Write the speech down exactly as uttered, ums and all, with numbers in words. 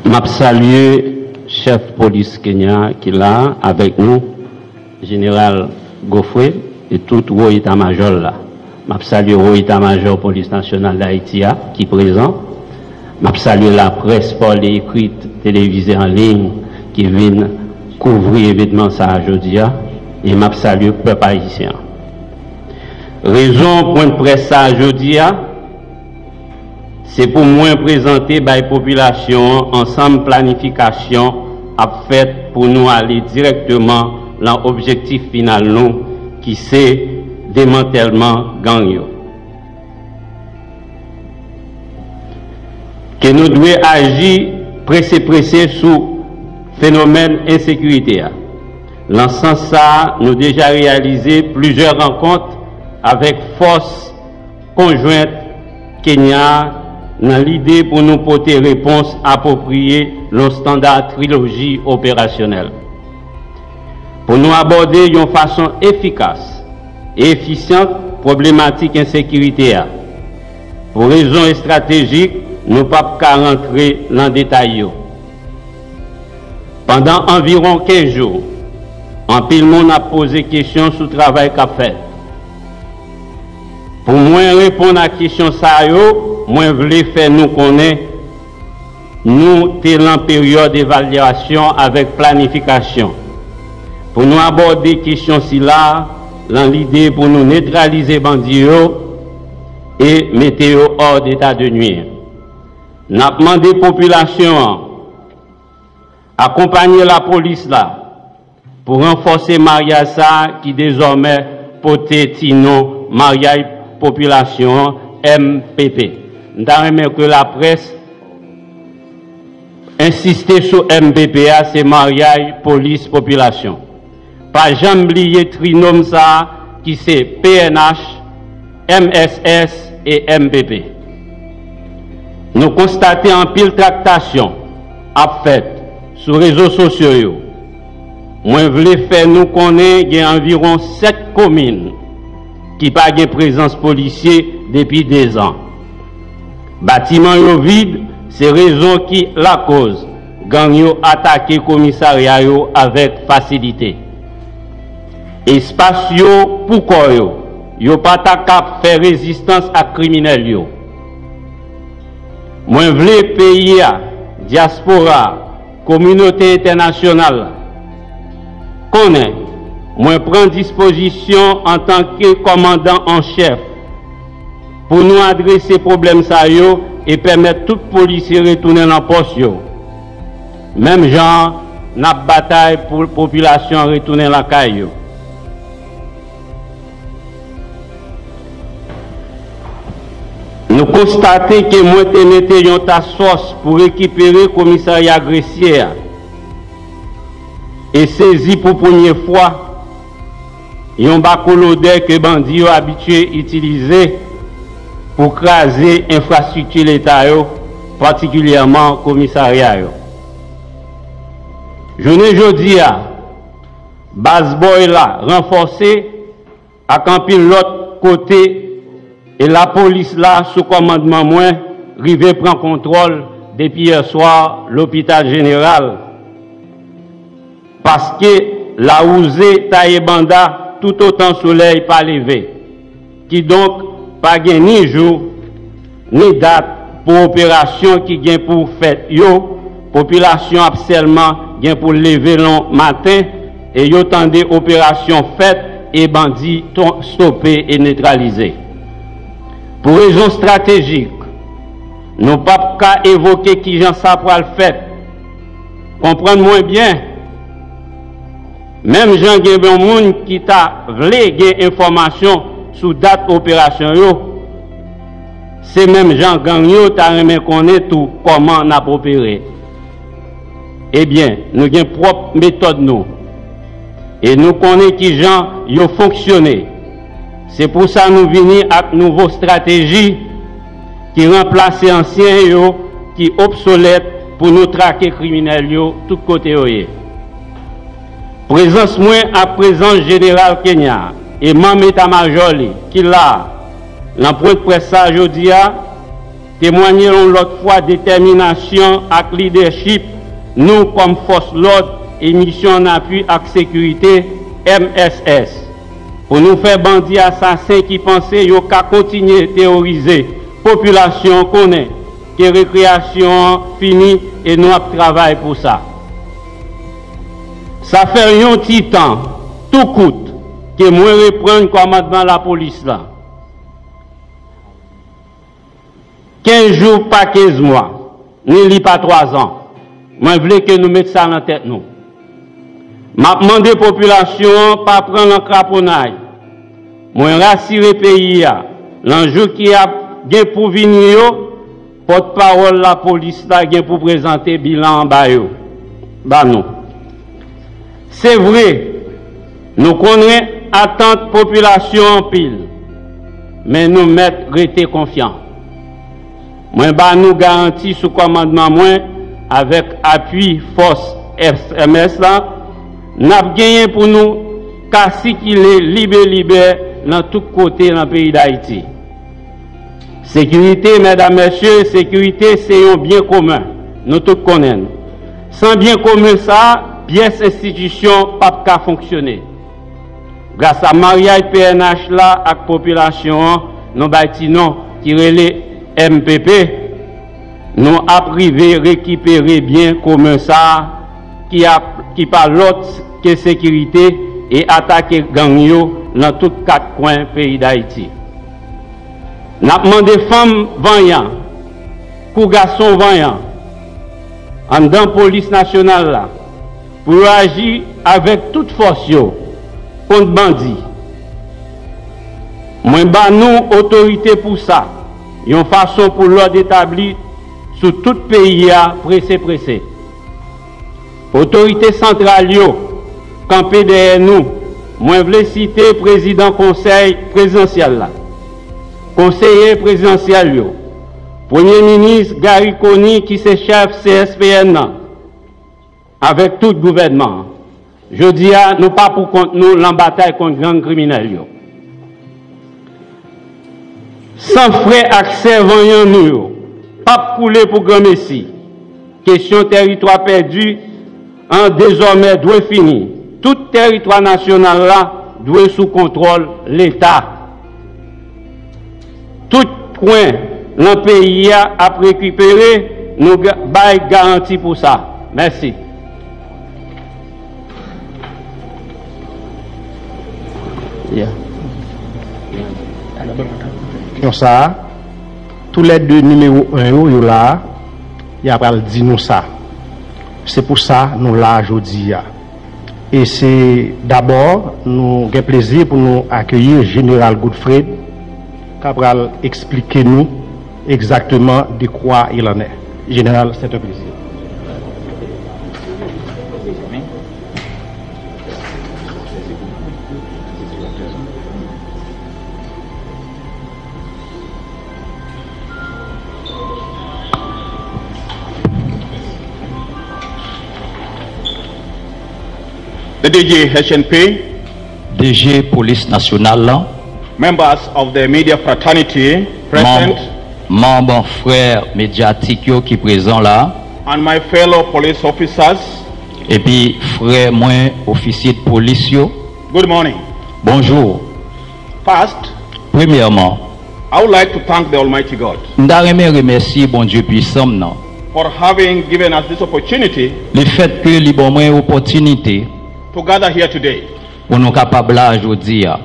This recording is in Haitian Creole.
M ap salye chèf polis Kenya ki la avèk nou, Jeneral Godfrey, e tout wo eta majò l la. M ap salye wo eta majò Polis Nasyonal d Ayiti a ki prezan. M ap salye laprès, pa lè ekrit, televize, an liy ki vin kouvri evènman sa a jodi a. E m ap salye pèp ayisyen an. Rezon pwen près sa a jodi a, se pou mwen prezante bay popilasyon an ansanm planifikasyon ap fèt pou nou ale dirèkteman lan objektif final nou, ki se demantèlman gang yo. Ke nou dwe aji prese prese sou fenomèn ensekirite a. Lan sans sa a, nou deja reyalize plizyè rankont avèk fòs konjwent Kenya a nan lide pou nou pote repons apwopriye lan standa triloji operasyonèl. Pou nou abòde yon fason efikas e efisyan pwoblematik ensekirite a. Pou rezon estratejik, nou p ap ka rantre lan detay yo. Pandan anviwon kenz jou, anpil moun ap poze kesyon sou travay k ap fèt. Pou mwen reponn a kesyon sa yo, mwen vle fè nou konnen nou te lan peryòd evalyasyon avèk planifikasyon. Pou nou abòde kesyon sila a, lan lide pou nou netralize bandi yo e mete yo hors d'état de nuire. N ap mande popilasyon an akonpanye lapolis la pou ranfòse maryaj sa a ki dezòmè pote ti non maryaj popilasyon an, M P P. M ta renmen ke laprès ensiste sou M P P a, se maryaj polis popilasyon. Pa janm bliye trinòm sa a ki se P N H, M S S e M P P. Nou konstate anpil traktasyon ap fèt sou rezo sosyo yo. Mwen vle fè nou konnen gen anviwon sèt komin ki pa gen prezans polisye depi dezan. Batiman yo vid, se rezon ki lakoz gang yo atake komisarya yo avèk fasilite. Espas yo pou kò yo, yo pa ta kab fè rezistans ak kriminèl yo. Mwen vle peyi a, dyaspora a, kominote entènasyonal la konnen mwen pran dispozisyon antanke kòmandan an chèf pou nou adrese pwoblèm sa yo e pèmèt tout polisye retounen lan pòs yo. Menm jan an, n ap batay pou popilasyon an retounen lakay yo. Nou konstate ke mwen te mete yon task force pou rekipere komisarya Gresye a e sezi pou premye fwa yon bakolodè ke bandi yo abitye itilize pou kraze enfrastrikti Leta yo, patikilyèman komisarya yo. Jounen jodi a, Baz Bòy la ranfòse ak anpil lòt kote e lapolis la sou kòmandman mwen rive pran kontwòl depi yè swa lopital jeneral. Paske lawouze taye banda toutotan solèy pa leve. Kidonk, pa gen ni jou, ni dat pou operasyon ki gen pou fèt yo, popilasyon ap sèlman gen pou leve lan maten e yo tande operasyon fèt e bandi ton- stope e netralize. Pou rezon estratejik, nou p ap ka evoke kijan sa pral fèt. Konprann mwen byen, menm jan gen yon moun ki ta vle gen enfòmasyon sou dat operasyon yo, se menm jan gang yo ta renmen konnen tou kòman n ap opere. Ebyen, nou gen pwòp metòd nou. E nou konnen kijan yo fonksyone. Se pou sa nou vini ak nouvo estrateji ki ranplase ansyen yo ki obsolèt pou nou trake kriminèl yo tout kote yo ye. Prezans mwen ak prezans jeneral Kenya e manm eta majò li ki la a, lan pwennprès sa a jodi a, temwanye yon lòt fwa detèminasyon ak lidèchip nou kòm fòs lòd e misyon an apui ak sekirite, M S S, pou nou fè bandi asasen ki panse yo ka kontinye teworize popilasyon konnen ke rekreyasyon an fini e nou ap travay pou sa. Sa fè yon ti tan, tou kout, ke mwen reprann kòmandman lapolis la. Kenz jou pa kenz mwa, ni li pa twazan. Mwen vle ke nou met sa nan tèt nou. M ap mande popilasyon an pa pran nan kraponnay. Mwen rasire peyi a, nan jou ki ap gen pou vini yo, pòtpawòl lapolis la gen pou prezante bilan an ba yo, ba nou. Se vre, nou konnen atant popilasyon anpil, men nou mèt rete konfyan. Mwen ba nou garanti sou kòmandman mwen, avèk apui fòs M S S la, n ap genyen pou nou ka sikile libe libe nan tout kote nan peyi Dayiti. Sekirite, medam, mesye, sekirite se yon byen komen. Nou tout konnen l. San byen komen sa a, pyès enstitisyon p ap ka fonksyone. Gras a maryaj P N H la ak popilasyon an, nou bay ti non ki rele M P P, nou ap rive rekipere byen komen sa a ki ap, ki pa lòt ke sekirite e atake gang yo nan tout kat kwen peyi Dayiti. N ap mande fanm vanyan kou gason vanyan anndan polis nasyonal la pou yo aji avèk tout fòs yo kont bandi. Mwen ba nou otorite pou sa, yon fason pou lòd etabli sou tout peyi a prese prese. Otorite santral yo kanpe dèyè nou. Mwen vle site prezidan konsèy prezidansyèl la, konseye prezidansyèl yo, premye minis Garry Conille ki se chèf C S P N nan, avèk tout gouvènman an. Jodi a, nou pa pou kont nou nan batay kont gang kriminèl yo. San frè ak sè vanyan nou yo p ap koule pou granmesi. Kesyon tèritwa pèdi an dezòmè dwe fini. Tout tèritwa nasyonal la dwe sou kontwòl Leta. Tout kwen nan peyi a ap rekipere, nou ga-, bay garanti pou sa. Mèsi. Yeah. Konsa, tou lè de nimewo en yo, yo la, y a pral di nou sa. Se pou sa nou la jodi a. E se dabò, nou gen plezi pou nou akeyi Jeneral Godfred, k ap pral eksplike nou exactement de quoi il en est. Général, c'est un plaisir. The D G H N P. D G Polis Nasyonal la. Members of the media fraternity present. Manm, manm frè medyatik yo ki prezan la. And my fellow police officers. Epi frè mwen ofisye de polis yo. Good morning. Bonjou. First, premyèman, I would like to thank the Almighty God. M ta renmen remèsye Bondye pwisan m nan. For having given us this opportunity. Lefètke li ban mwen opòtinite. To gather here today. Pou nou kapab la jodi a.